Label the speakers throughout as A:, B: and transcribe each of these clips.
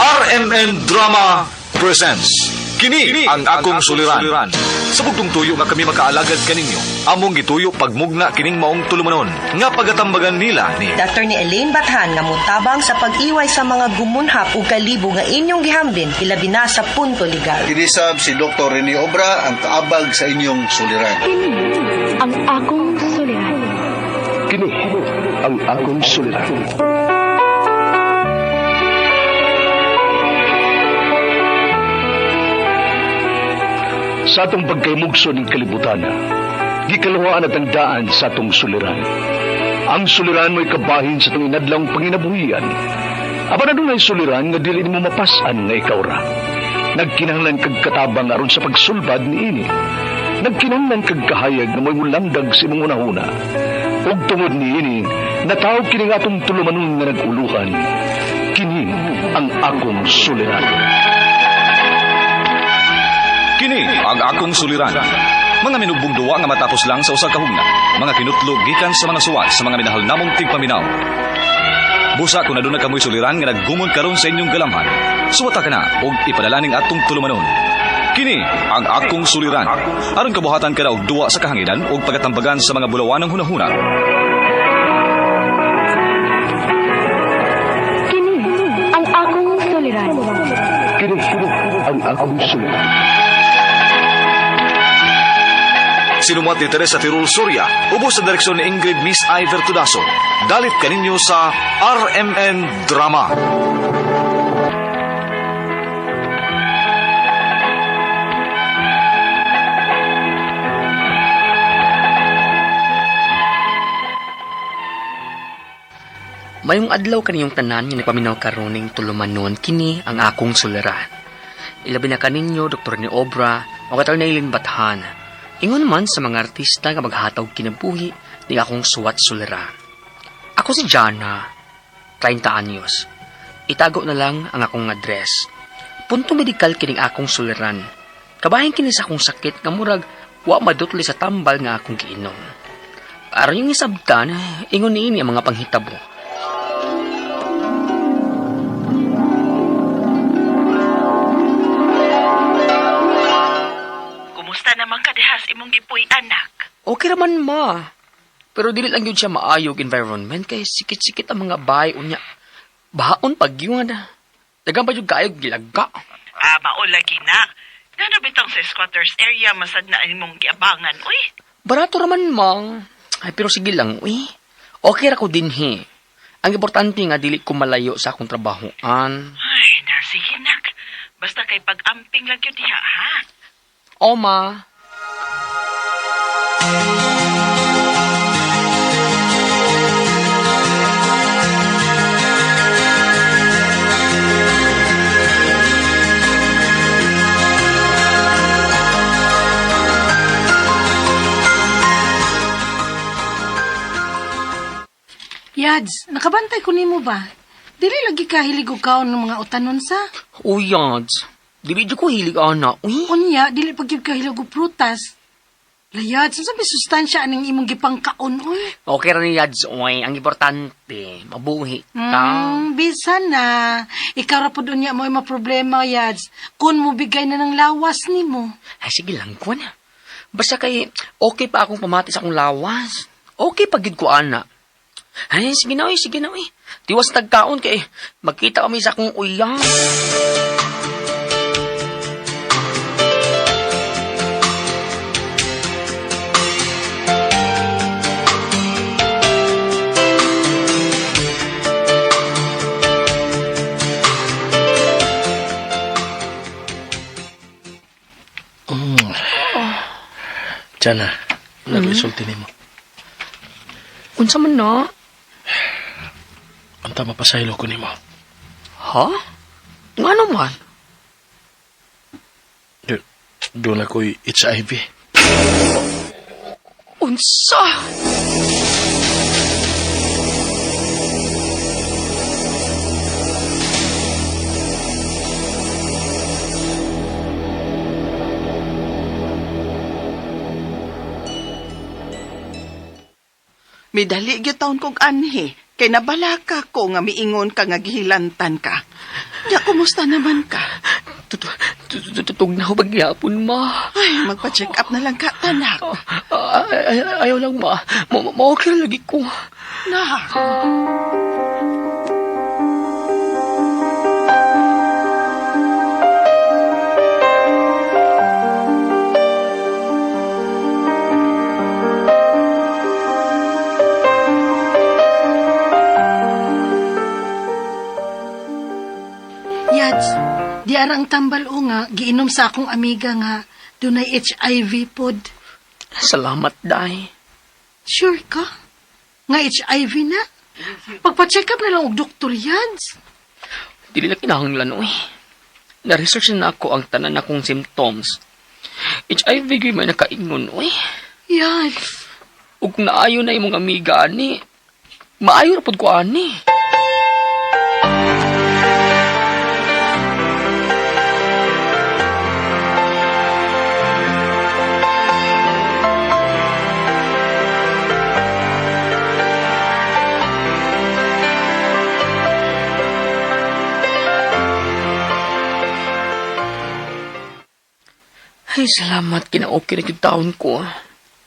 A: RMN Drama presents Kini ang akong suliran. Sa bugtong tuyo nga kami makaalagad kaninyo, among gituyo pagmugna kining maong tulumanon nga pagatambagan nila ni
B: Dr. ni Elaine Bathan nga mutabang sa pag-iway sa mga gumunhap ug kalibo nga inyong gihambin ilabi na sa punto legal.
C: Kinisab si Dr. Rene Obra ang kaabag sa inyong suliran.
D: Kini ang akong suliran.
E: Kini ang akong suliran. Sa atong pagkaymugso ng kalibutan, gikaluhaan at ang daan sa atong suliran. Ang suliran mo'y kabahin sa atong inadlang panginabuhian. Apan adunay suliran nga dili nimo mapas-an nga ikaw ra. Nagkinahanglan kag katabang aron sa pagsulbad niini. Nagkinahanglan kag kahayag nga mo'y mulandag sa imong hunahuna. Ug tungod niini, natawag kini nga atong tulumanon nga nag-uluhan. Kini ang akong suliran.
A: Kini ang akong suliran. Mga minugbong duwa nga matapos lang sa usa ka hugna. Mga kinutlog gikan sa mga suwat sa mga minahal namong tigpaminaw. Busa kung aduna kamoy suliran nga naggumon karon sa inyong galamhan. Suwata ka na og ipadala ning atong tulumanon. Kini ang akong suliran. Aron kabuhatan ka na og duwa sa kahanginan og pagatambagan sa mga bulawanang hunahuna.
D: Kini ang akong suliran.
E: Kini ang akong suliran.
A: Sinumuat ni Teresa Tirul Soria, ubos sa direksyon ni Ingrid Miss Iver Tudaso. Dalit kaninyo sa RMN Drama.
F: Mayong adlaw kaniyong tanan nga nagpaminaw karon ning tulumanon kini ang akong suliran. Ilabi na kaninyo Dr. ni Obra o katal na Eileen Bathan. Ingon man sa mga artista nga maghatag kinabuhi ni akong suwat suliran. Ako si Jana, 30 anyos. Itago na lang ang akong address. Punto medikal kining akong suliran. Kabahin kini sa akong sakit nga murag wa madutli sa tambal nga akong giinom. Aron yung isabtan, ingon niini ang mga panghitabo.
G: Kumusta naman ka dihas imong gipuy anak?
F: Okay raman ma. Pero dili lang yun siya maayog environment kay sikit-sikit ang mga bahay unya. Baon pag yun. Dagan pa yung kaayog gilaga.
G: Ah, mao lagi na. Ngano bitang sa squatters area masad na imong giabangan, uy.
F: Barato raman ma. Ay pero sige lang, uy. Okay ra ko dinhi. Ang importante nga dili ko malayo sa akong trabahoan.
G: Ay, na sige nak. Basta kay pag-amping lang yun diha, ha?
F: O ma.
H: Yads, nakabantay ko nimo ba? Dili lagi ka hilig og kaon ng mga utanon sa.
F: Uy, yads. Dili jud ko hilig ana. Uy.
H: Unya, dili pag gyud ka hilig og prutas. Layads, unsa may sustansya aning imong gipangkaon oy?
F: Okay ra ni yads, uy. Ang importante, mabuhi ka.
H: Bisan na. Ikaw ra pud unya mo problema, Yads. Kun mo bigay na ng lawas nimo.
F: Ay, sige lang, kuwan. Basta kay, okay pa akong pamati sa akong lawas. Okay pa gid ko, ana. Ay, sige na, uy, sige na, uy. Tiwas tagkaon kay, magkita kami sa akong uyang.
I: Jana, nag-isulti nimo.
F: Unsa man na?
I: Unta mapasaylo ko nimo.
F: Ha? Nga naman?
I: Doon ako'y HIV.
F: Unsa?
G: Midali gyud taon kog anhi. Kay nabalaka ko nga miingon ka nga gihilantan ka. Ya, kumusta naman ka?
F: Tutugnaw pagyapon, ma.
G: Ay, magpa-check up na lang ka, tanak.
F: Ayaw lang, ma. Ma-okay na lagi ko.
G: Nak.
H: Yads, di ara ang tambal o nga, giinom sa akong amiga nga, dunay HIV pod.
F: Salamat, day.
H: Sure ka? Nga HIV na? Pagpa-check up na lang og doktor, Yads.
F: Dili na kinahanglan, oy. Na-research na ako ang tanan akong symptoms. HIV gyud may nakaingon, oy.
H: Yads.
F: Ug kung naayo na imong amiga ani, maayo ra pud ko ani. Ay, salamat. Kina-okay na yung taon ko.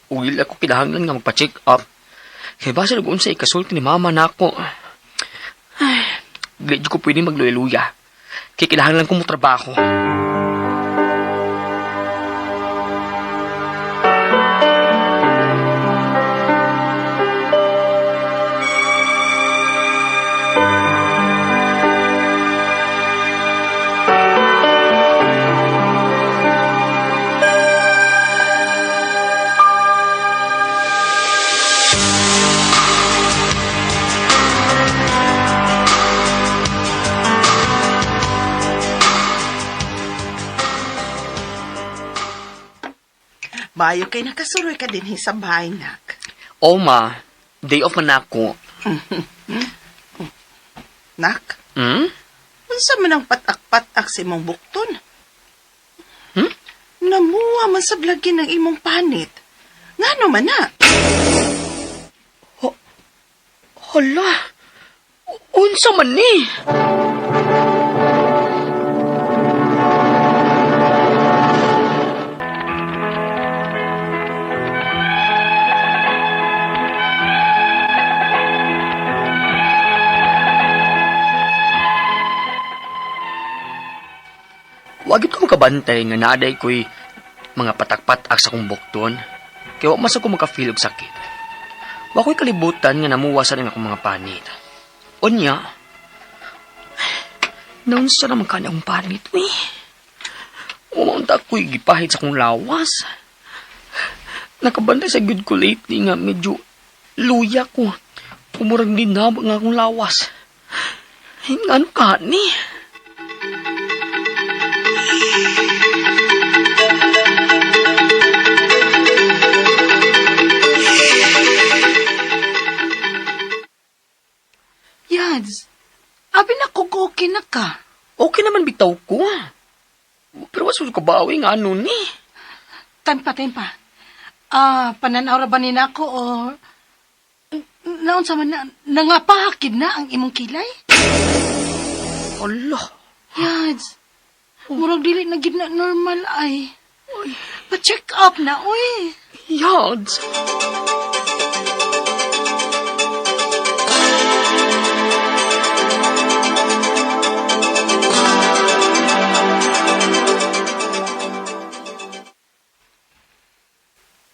F: Ug dili ako kinahanglan nga magpa-check up. Kay basa og unsa ikasulti ni mama nako. Ay, dili jud ko pwede magluya-luya. Kay kinahanglan ko mo trabaho.
G: Bayo kay nakasuroy ka din sa bahay, nak.
F: O ma, day off man nako.
G: Nak,
F: Hmm?
G: unsa man ang patak-patak sa imong bukton?
F: Hmm?
G: Namuha man sa blagin ng imong panit. Ngano man na?
F: Hala. Unsa man ni? Wagit ko makabantay nga naaday ko'y mga patak-patak sa kong bukton. Kaya wa mas ako makafeel og sakit. Wa ko'y kalibutan nga namuwasan ang akong mga panit. Unya, naunsa naman ka na akong panit, uy. Umaunta ko'y gipahid sa akong lawas. Nakabantay sa good ko lately nga medyo luya ko. Kumurang dinabang nga akong lawas. Ay, ngano ka ni?
H: Yads, abi na ko okay na ka.
F: Okay naman bitaw ko. Pero wasud ko bawi nga ano ni.
H: Tempa, tempa. Ah, pananaw ra ba ni nako o naunsa man na nangapahakid na ang imong kilay?
F: Allah.
H: Yads, murag dili na gid na normal ay. Pa-check up na, oy.
F: Yads.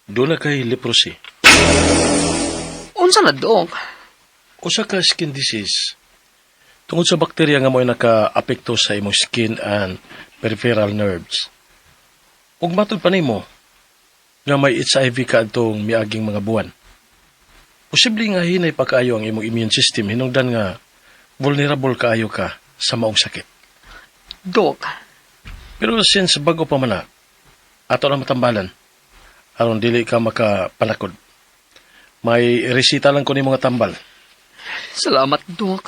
I: Doon na kay leprosy.
F: Unsa na dok?
I: Usa ka skin disease. Tungod sa bakterya nga mo'y naka-apekto sa imong skin and peripheral nerves. Ug matud pa nimo nga may HIV ka adtong miaging mga buwan. Posible nga hinay pa kaayo ang imong immune system hinungdan nga vulnerable kaayo ka sa maong sakit.
F: Dok,
I: Pero since bago pa man na, ato na matambalan aron dili ka makapanakod. May resita lang ko ni mga tambal.
F: salamat dok.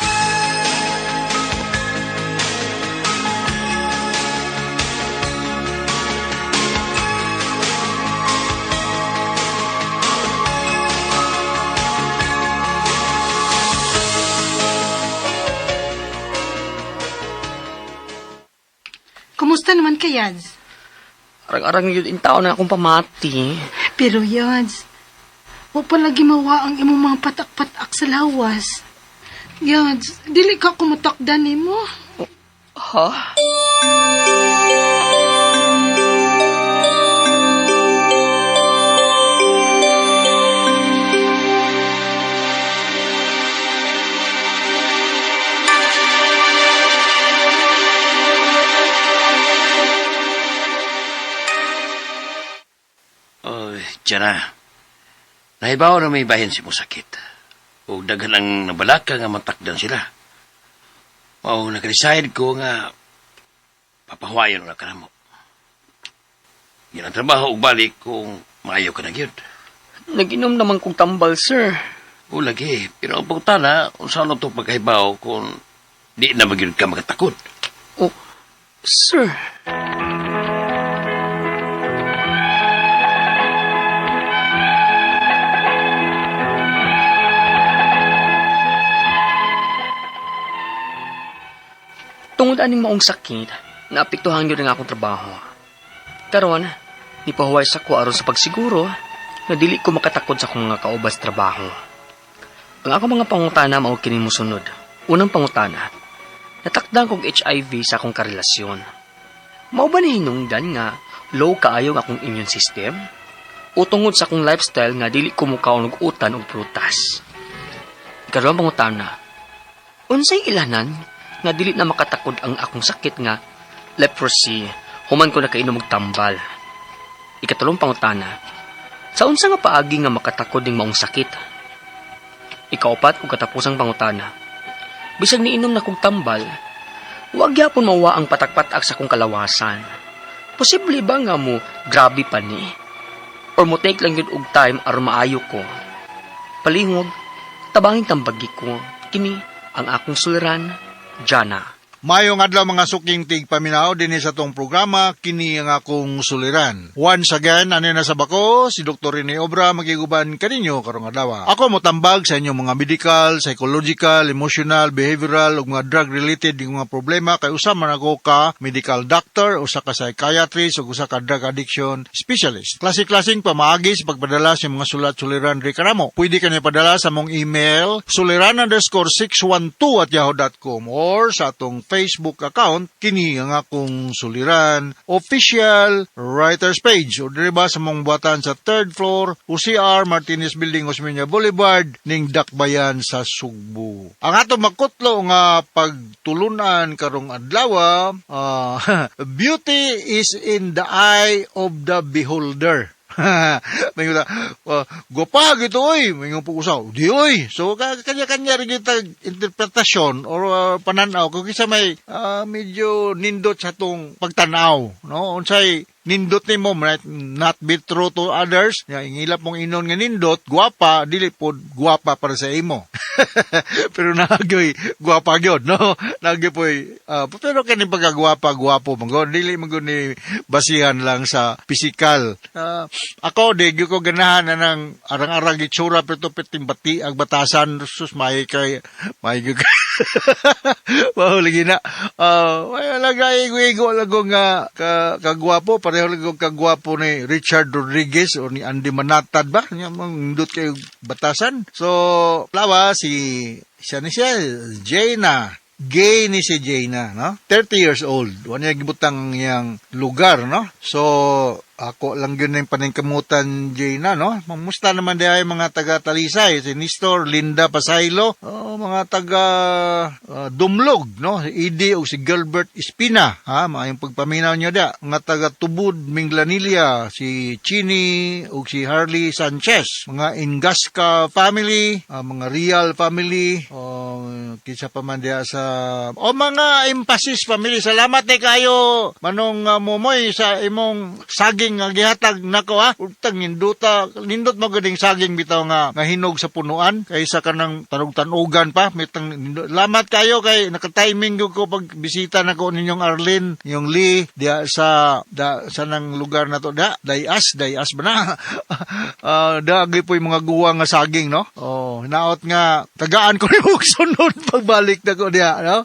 H: Kumusta naman ka, Yads?
F: Arang-arang yun in tao na akong pamati.
H: Pero Yads, wa pa lagi mawa ang imong mga patak-patak sa lawas. Yads, dili ka kumatakdan nimo.
F: Ha?
J: Oy, Jana. Nahibaw na may bahin si mo sakit. O daghan ang nabalaka nga matakdan sila. Mao nag-decide ko nga papahuwayon na ka namo. Yan ang trabaho ug balik kung maayo ka na gyud.
F: Nag-inom naman kong tambal, sir.
J: O lagi, pero ang pagtana, unsa na to pagkahibaw kung di na magyud ka makatakod.
F: Oh, sir. Tungod aning maong sakit, naapektuhan yun ang akong trabaho. Karon, nipahuway sa ko aron sa pagsiguro nga dili ko makatakod sa akong mga kaubas trabaho. Ang akong mga pangutana mao kini mosunod. Unang pangutana, natakdan kog HIV sa akong karelasyon. Mao ba ni hinungdan nga low kaayo ang akong immune system? O tungod sa akong lifestyle nga dili ko mukaon og utan og prutas? Ikaduhang pangutana, unsay ilanan nga dili na makatakod ang akong sakit nga leprosy human ko nakainom og tambal? Ikatulong pangutana, sa unsa nga paagi nga makatakod ning maong sakit? Ikaupat ug katapusang pangutana, bisag niinom na kog tambal, wag gyapon mawa ang patak-patak sa akong kalawasan. Posible ba nga mo grabe pa ni? Or mo take lang yun og time aron maayo ko? Palihog, tabangin tambagi ko. Kini ang akong suliran, Jana.
C: Mayong adlaw mga suking tigpaminaw dinhi sa tong programa kini ang akong suliran. Once again, ani na sa bako si Dr. Rene Obra magiguban kaninyo karong adlaw. Ako motambag sa inyong mga medical, psychological, emotional, behavioral ug mga drug related nga mga problema kay usa man ako ka medical doctor, usa ka psychiatrist ug usa ka drug addiction specialist. Klase-klaseng pamaagi sa pagpadala sa mga sulat suliran diri kanamo. Pwede ka niya padala sa mong email suliran_612@yahoo.com or sa atong Facebook account kini ang akong suliran official writers page o diri ba sa mong buhatan sa third floor UCR Martinez Building, Osmeña Boulevard ning Dakbayan sa Sugbo. Ang ato makutlo nga pagtulunan karong adlaw, beauty is in the eye of the beholder. May nga, gwapa gito oy, may nga po usaw. Di oy. So kanya-kanya rin kita interpretasyon or pananaw kung kisa may medyo nindot sa tong pagtanaw, no? Unsay nindot nimo might not be true to others. Nga ingilap mong inon nga nindot, gwapa dili pod gwapa para sa imo. Pero naagoy gwapa gyud, no? Naagyoy poy pero kini pagkagwapa gwapo man gud, dili man gud ni basihan lang sa pisikal. Ako di gyud ko ganahan na ng arang-arang itsura pero piting bati ang batasan, sus may kay may gyud. Mao lagi na. Wala ga igo-igo lang ko nga kagwapo, pareho lang ko kagwapo ni Richard Rodriguez o ni Andy Manatad ba? Nya mangindot kayo batasan. So, lawa si siya ni siya, Jaina. Gay ni si Jaina, no? 30 years old. Wala niya gibutang iyang lugar, no? So, ako lang yun yung paningkamutan, Jaina, no? Mamusta naman di ay mga taga-Talisay. Si Nestor, Linda Pasaylo, oh, mga taga Dumlog, no? Si Edie o si Gilbert Espina, ha? Maayong pagpaminaw niyo da. Mga taga Tubod, Minglanilla, si Chini o si Harley Sanchez. Mga Ingasca family, mga Real family, kinsa pa man diha sa o mga Emphasis family. Salamat ni kayo manong Momoy sa imong saging saging nga gihatag nako ha. Utang ninduta, nindot mo ganing saging bitaw nga nga hinog sa punuan kaysa kanang tanog-tanugan pa. Mitang nindot. Lamat kayo kay naka-timing gyud ko pag bisita nako ninyong Arlene, yung Lee diya sa da, sa nang lugar na to da, Dayas, Dayas ba na? Da gyud po yung mga guwa nga saging, no? Oh, hinaot nga tagaan ko ni og sunod pagbalik nako diya, no?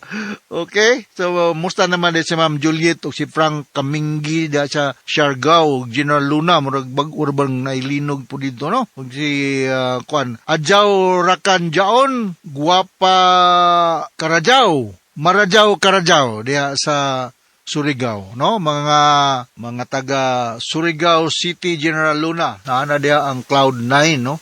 C: Okay? So, musta naman din si Ma'am Juliet o si Frank Kaminggi diya sa Siargao, General Luna, murag bag-o ra bang nailinog po dito, no? Ug si kuan, Adjaw Rakan Jaon, Guwapa Karajaw, Marajaw Karajaw diya sa Surigao, no? Mga taga Surigao City, General Luna. Naa na diha ang Cloud 9, no?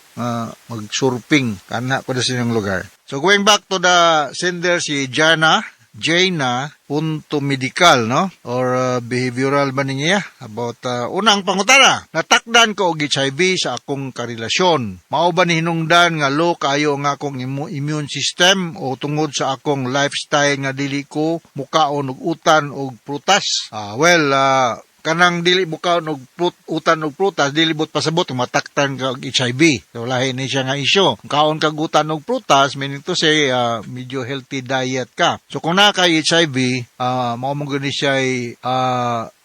C: Mag-surfing kana ko sa inyong lugar. So going back to the sender, si Jana, Jaina punto medical, no? Or behavioral ba niya about unang pangutana: Natakdan ko og HIV sa akong karelasyon. Mao ba ni hinungdan nga low kaayo ang akong immune system o tungod sa akong lifestyle nga dili ko mukaon og utan og prutas? Well, kanang dili mukaon og utan og prutas dili bot pasabot nga mataktan ka og HIV. So lahi ni siya nga isyu. Kung kaon kag utan og prutas, meaning to say medyo healthy diet ka. So kung naa kay HIV, mao mo gani siya ay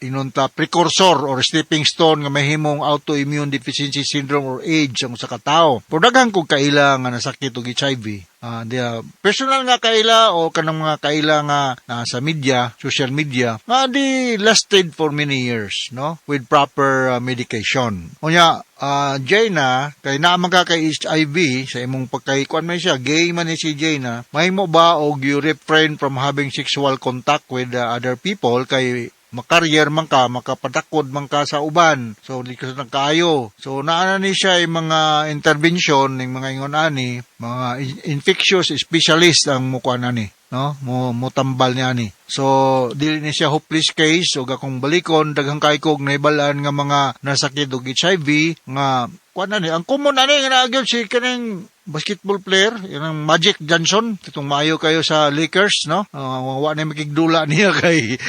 C: inunta precursor or stepping stone nga mahimong autoimmune deficiency syndrome or AIDS ang usa ka tawo. Pero daghan kog kaila nga nasakit og HIV. Diya, personal nga kaila o kanang mga kaila nga sa media, social media, nga di lasted for many years, no? With proper medication. Unya, Jaina, kay naa man ka kay HIV sa imong pagkay kuan man siya, gay man ni si Jaina, mahimo ba og you refrain from having sexual contact with other people kay makaryer man ka, makapadakod man ka sa uban? So, di ka sa nagkaayo. So, naana ni siya yung mga intervention, yung mga ingon ani, mga infectious specialist ang mukuan ani, no? Mo mutambal niya ani. So, dili ni siya hopeless case ug akong balikon, daghang kay kog nahibalan nga mga nasakit og HIV nga kuan ani, ang common ani nga naa gyud si kaning basketball player, yun ang Magic Johnson, itong maayo kayo sa Lakers, no? Wa na makigdula niya kay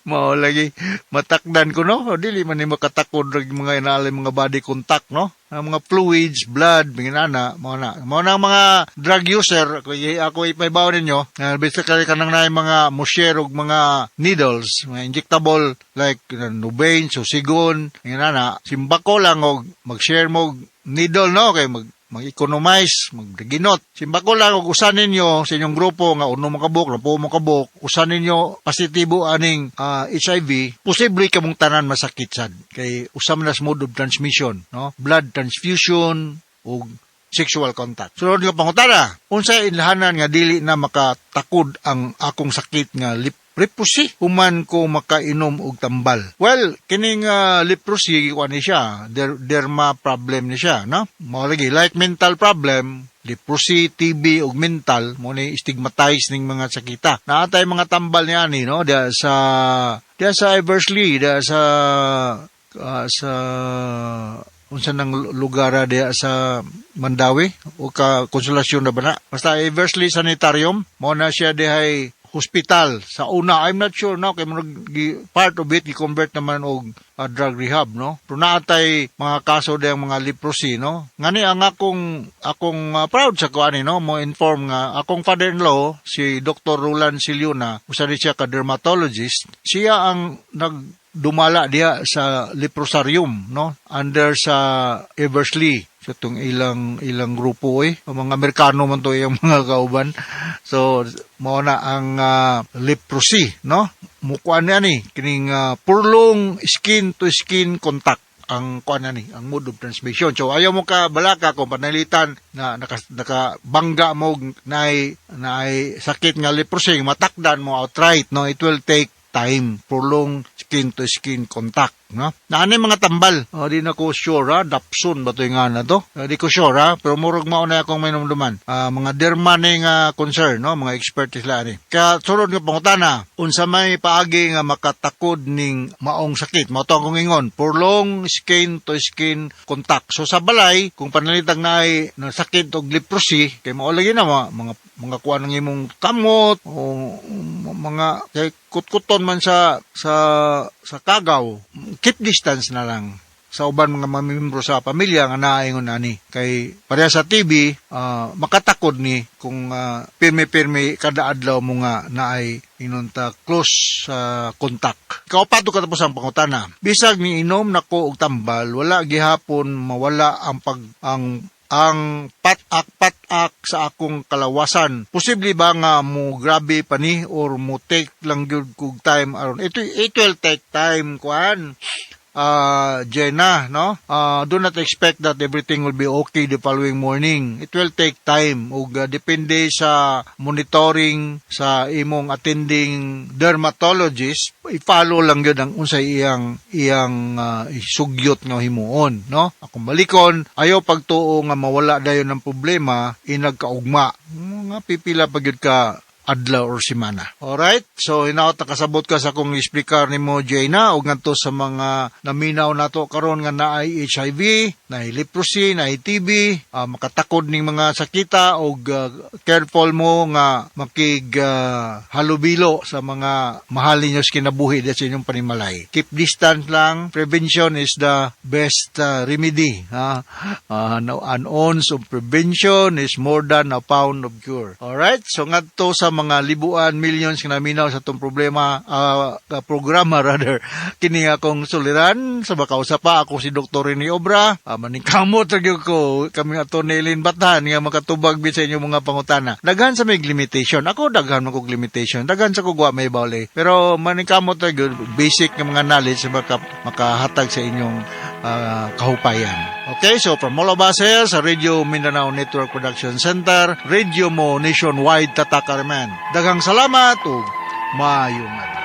C: mao lagi matakdan ko, no? O, dili man ni makatakod og mga inaali mga body contact, no? Ang mga fluids, blood, mga nana, mao na. Mao na ang mga drug user, ako ipahibaw ninyo, basically kanang na mga mo-share og mga needles, mga injectable like Nubain, Susigon, mga nana, simbako lang og mag-share mo og needle, no? Kay mag-economize, magginot. Simbako lang og usa ninyo sa inyong grupo nga uno mo kabuk, lapo mo kabuk, usa ninyo positibo aning HIV, posible kamong tanan masakit sad. Kay usa man nas mode of transmission, no? Blood transfusion ug sexual contact. Sunod nga pangutana, unsay ilhanan nga dili na makatakod ang akong sakit nga leprosy human ko makainom og tambal? Well, kining leprosy, kuan ni siya, derma problem ni siya, no? Mao lagi like mental problem, leprosy, TB ug mental mo ni stigmatize ning mga sakita. Naa tay mga tambal niya ani, no? Diya sa Eversley, diya sa unsa nang lugar diya sa Mandaue o ka Konsolasyon na ba na? Basta Eversley Sanitarium, mo na siya dihay hospital sa una. I'm not sure no, kay murag part of it gi-convert naman og drug rehab, no? Pero naa tay mga kaso diyang mga leprosy, no? Ngani ang akong proud sa ko ani, no, mo inform nga akong father-in-law, si Dr. Roland Siliuna, usa ni siya ka dermatologist. Siya ang nag dumala diha sa leprosarium, no, under sa Eversley, sa itong ilang ilang grupo eh. Mga Amerikano man to yung mga kauban. So mao na ang leprosy, no? Mukuan niya ni kining prolong skin to skin contact ang kuan ni ang mode of transmission. So ayaw mo ka balaka kung panalitan na nakabangga mo nay naay sakit nga leprosy, matakdan mo outright, no? It will take time, prolong skin to skin contact, no? Naani mga tambal. Oh, di na ko sure ha, Dapson ba to yung nga na to? Di ko sure ha, pero murag mao na akong may numduman. Mga derma ni nga concern, no? Mga expert sila ani. Kaya sunod nga pangutana, unsa may paagi nga makatakod ning maong sakit? Mao to akong ingon, prolong skin to skin contact. So sa balay, kung panalitang naay nasakit og leprosy, kay mao lagi na mga kuan ng imong kamot o Mga kay kutkuton man sa kagaw, keep distance na lang sa uban mga mamimembro sa pamilya nga naingon ani kay pareha sa TB, makatakod ni kung pirmi-pirmi kada adlaw mo nga naay inunta close sa contact. Kaupat ug katapos ang pangutana. Bisag niinom nako og tambal, wala gihapon mawala ang pag ang patak-patak sa akong kalawasan. Posible ba nga mo grabe pa ni or mo take lang gyud kog time aron? It will take time, kuan, Jenna, no? Do not expect that everything will be okay the following morning. It will take time ug depende sa monitoring sa imong attending dermatologist, i-follow lang gyud ang unsay iyang iyang sugyot nga himuon, no? Akong balikon, ayaw pagtuo nga mawala dayon ng problema inagkaugma. Mga pipila pa gyud ka adlaw or semana. Alright? So, hinaot nakasabot ka sa akong explicar nimo, Jaina, ug ngadto sa mga naminaw nato karon nga naay HIV, naay leprosy, naay TB, makatakod ning mga sakita og careful mo nga makig halubilo sa mga mahal ninyo sa kinabuhi diya sa inyong panimalay. Keep distance lang. Prevention is the best remedy. Ha? No, an ounce of prevention is more than a pound of cure. Alright? So ngadto sa mga libuan, millions nga naminaw sa atong problema, programa rather, kini akong suliran sa makausa pa ako si Dr. Rene Obra. Maningkamot ra gyud ko kami ato ni Eileen Batan nga makatubag bit sa inyong mga pangutana. Daghan sa may limitation. Ako daghan man kog limitation. Daghan sa kog wa may bawli. Pero maningkamot ra gyud basic nga mga knowledge sa makahatag sa inyong kahupayan. Okay, so from all of us here sa Radio Mindanao Network Production Center, Radio Mo Nationwide Tatakaraman. Daghang salamat ug maayong adlaw.